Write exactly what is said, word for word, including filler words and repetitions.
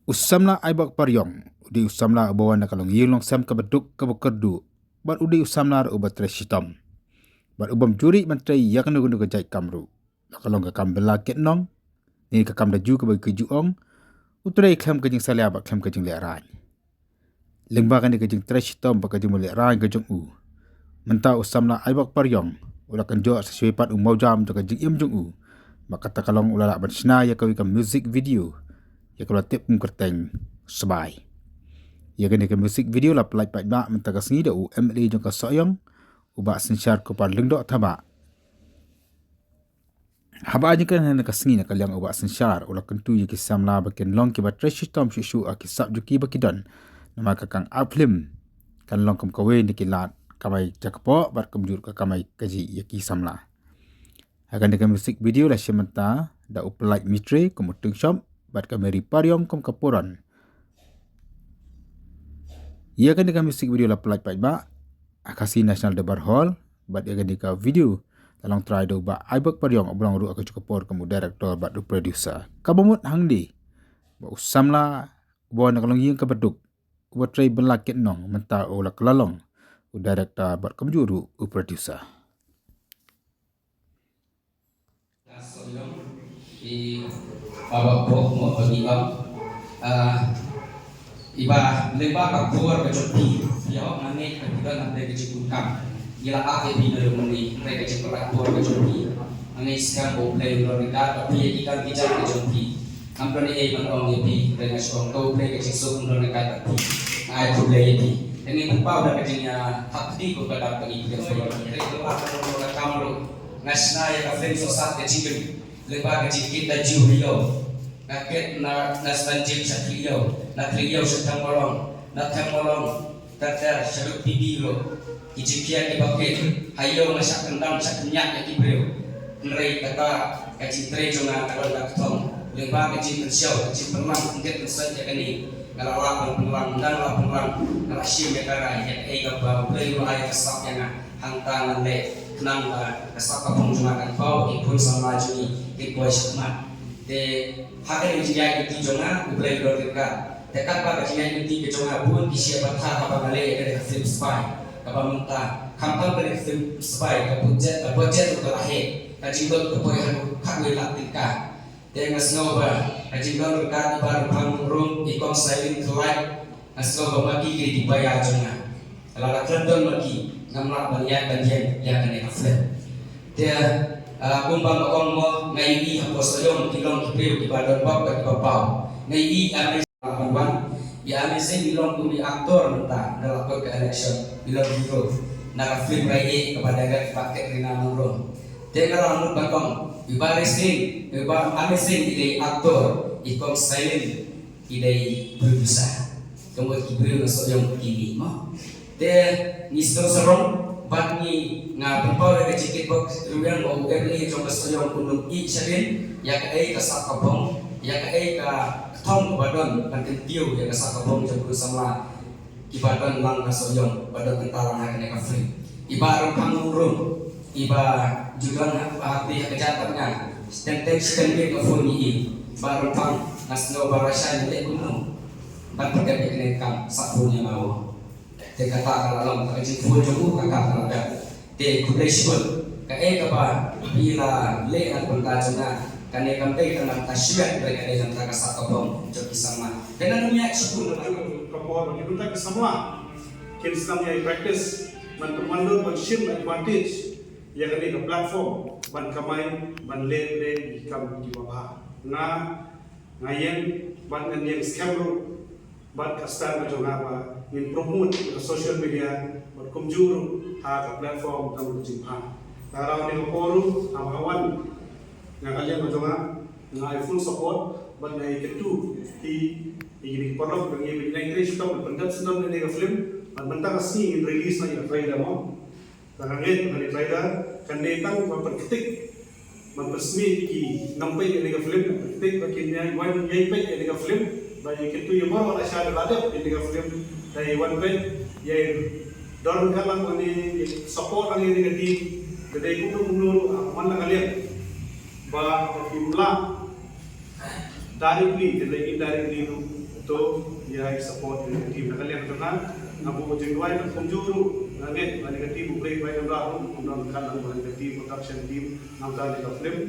U samla Aibok Pariong u dei u samla uba wan na ka longïing longsem kaba duk kaba kyrduh, bad u dei u samla ruh uba trei shitom, bad u bym ju rieh ban trei ïa kano kano ka jait kam ruh, la ka long ka kam bylla kit nong ne ka kam da ju kaba ki ju ong, u trei khlem ka jingsalia bad khlem ka jinglehrain. Lyngba kane ka jingtrei shitom bad ka jinglehrain ka jong u, mynta u samla Aibok Pariong u la kynjoh sa shuwa pat u mawjam jong ka jingim jong u, bad kata ka long u la lah ban shna ïa kawei ka music video ïa kaba la tip kum kyrteng Sbai. Ïa kane ka music video la pyllait paidbah mynta ka sngi da u M L A jong ka Sohiong, u Bah Synshar Kupar Lyngdoh Thabah. Haba ai jingkren ha kane ka sngi na ka liang u Bah Synshar u la kyntu ïa ki samla ba kin long kiba trei shitom shuh shuh ha ki sap jong ki ba ki don, namar ka kam ap film kan long kum kawei na ki lad kamai jakpoh bad kumjuh ka kamai kajih ïa ki samla. Ha kane ka music video la shim bynta da u Pyllait Mitre kum u Tyngshop bad ka Mary Pariong kum ka Puron. Ïa kane ka music video la pyllait paidbah ha Khasi National Durbar Hall, bad ïa kane ka video la long trai da u Bah Aibok Pariong uba long ruh ha kajuh ka por kum u director bad u producer. Kaba mut hangne ba u samla uba wan na ka longïing kaba duk, uba trei bylla kit nong, mynta u la kylla long u director bad kumjuh ruh u producer. I Baba Bok mo bagi bang. Ah, iba lyngba ka bor ka jong phi. Ïa nga ngeit ba phi don hapdeng ka jingdonkam. Ngi la ap ïa phi na lum ni, hynrei ka jingpynlait bor ka jong phi. Nga ngeit skhem ba U Blei un don ryngkat bad phi ïa ki kam ki jam ka jong phi. Ngam don ei ei ban ong ïa phi, hynrei nga shu ong to U Blei ka jingsuk un don ryngkat bad phi. Nga ai khublei ïa phi. Te ngi pynpaw da ka jingïahap kti kum ka dak ba ngi pdiang phi. Hynrei ka kam ruh. Nga shna ïa ka film Sosat ka jingim. Lyngba ka jingkit da ju ha ïew. Nga kit na, na Stanjip sha Khlieh Ïew, na Khlieh Ïew sha Themolong, na Themolong ter ter sha Rupidi ruh. Ki jingkit kiba kit ha ïew nga shah kyndang shah kynñiat ïa ki briew. Hynrei kata ka jingtrei jong nga ka don ka kthong. Lyngba ka jingpynshiaw, ka jingpynlang, ka jingpynlang ïa kane. Nga la lah ban pynlang, nga la pynlang, nga la shim ïa ka rai, ïa kaei kaba U Blei u la ai ka sap ïa nga. Hangta ngan leh khnang ba ka sap ka phong jong nga kan paw, ki khun samla jong ngi kin poi shakhmat. Te ha kane ka jingïaid lynti jong nga, U Blei u don ryngkat. Te katba ka jingïaid lynti ka jong nga bun ki shah pathar haba nga leh ïa kane ka film Sbai. Kaba mynta khamtam kane ka film Sbai, ka budget, ka budget ruh ka la heh. Ka jingdon ka poi haduh khatwei lak tyngka. Te nga sngew ba ka jingdon ryngkat i Bah Rymphang Nongrum, i Kong Sailin Khlait, nga sngew ba ma ki ki dei ki paidbah jong nga. Lada khlem don ma ki ngam lah ban ïaid ban ïeng ïa kane ka film. Te, ah, kumba nga ong mo, nga ïohi ha Sohiong ki long ki briew kiba don bok bad kiba paw. Nga ïohi Amazing, ban wan, i Amazing i long kum i actor mynta, nga la put ka election, i long hero na ka film Raiei kaba direct i Bah Katrina Nongrum. Te nga la mut ban ong, i Bah Rising, i Bah Amazing i dei actor, i Kong Sailin i dei producer. Ka mut ki briew na Sohiong ki dei mo. Te ngi sdang sarong bad ngi, nga pynpaw ïa ka jingkitbok rwiang ba u M L A jong ka Sohiong un ym ïeh shadien ïa kaei ka sap ka phong, ïa kaei ka kthong kaba don ban kyntiew ïa ka sap ka phong jong ki samla kiba don lang na Sohiong ba don kynta lang ha kane ka film. I Bah Rymphang Nongrum, iba ju don ha, ha, ha ka jaka nga. Teng teng shi teng miet nga phone ïa i. Bah Rymphang, nga sngew ba lashai leh kumno ban pyndep ïa kane ka kam, sa phone ïa nga mo. Te kata ka la long ka jingphone jong u, ka kam ka la dep. Te khublei shibun. Kaei kaba phi la leh na ka bynta jong nga, kane kam dei tang na ka bynta shuh, hynrei ka dei na ka bynta ka sap ka phong jong ki samla. Te ngan ym ïaid shibun na ka por ba ki bynta ki samla kin sdang ïa practice ban pynwandur ban shim advantage ïa kane ka platform ban kamai, ban leh leh ki kam kiba bha. Nga, nga ïeng bad ngan ïeng skhem ruh bad ka stand ka jong nga ba ngin promote ka social media bad kumjuh ruh ha ka platform jong ka jingpang. Te ha kane ka por ruh, haba nga wan na ka liang ka jong nga, nga ai full support bad nga ïakynduh ïa kine ki paralok ba ngin ïa trei shitom ban pyndep shitom ïa kane ka film bad mynta ka sngi ngin release noh ïa ka trailer mo. Te nga ngeit ba kane ka trailer kan dei tang ban pynktik, ban pynsmih ïa ki nongpeit ïa kane ka film, ban pynktik ba kin ïa wan ïa peit ïa kane ka film, ba ïa kito ïa baroh lashai ba la dep ïa kane ka film, da ïa wan peit, ïa don ka lang ïa support lang ïa kane ka team. Te dei kumno kumno ruh, ah, man la ka liang ba kim lah directly, te dei indirectly ruh To ïa support ïa ka team na ka liang jong nga. Nga buh jingduwai kumjuh ruh nga ngeit ba ïa ka team u Blei bai nang ruh kumjuh kan nang ba ïa ka team production team nang ka ïa ka film.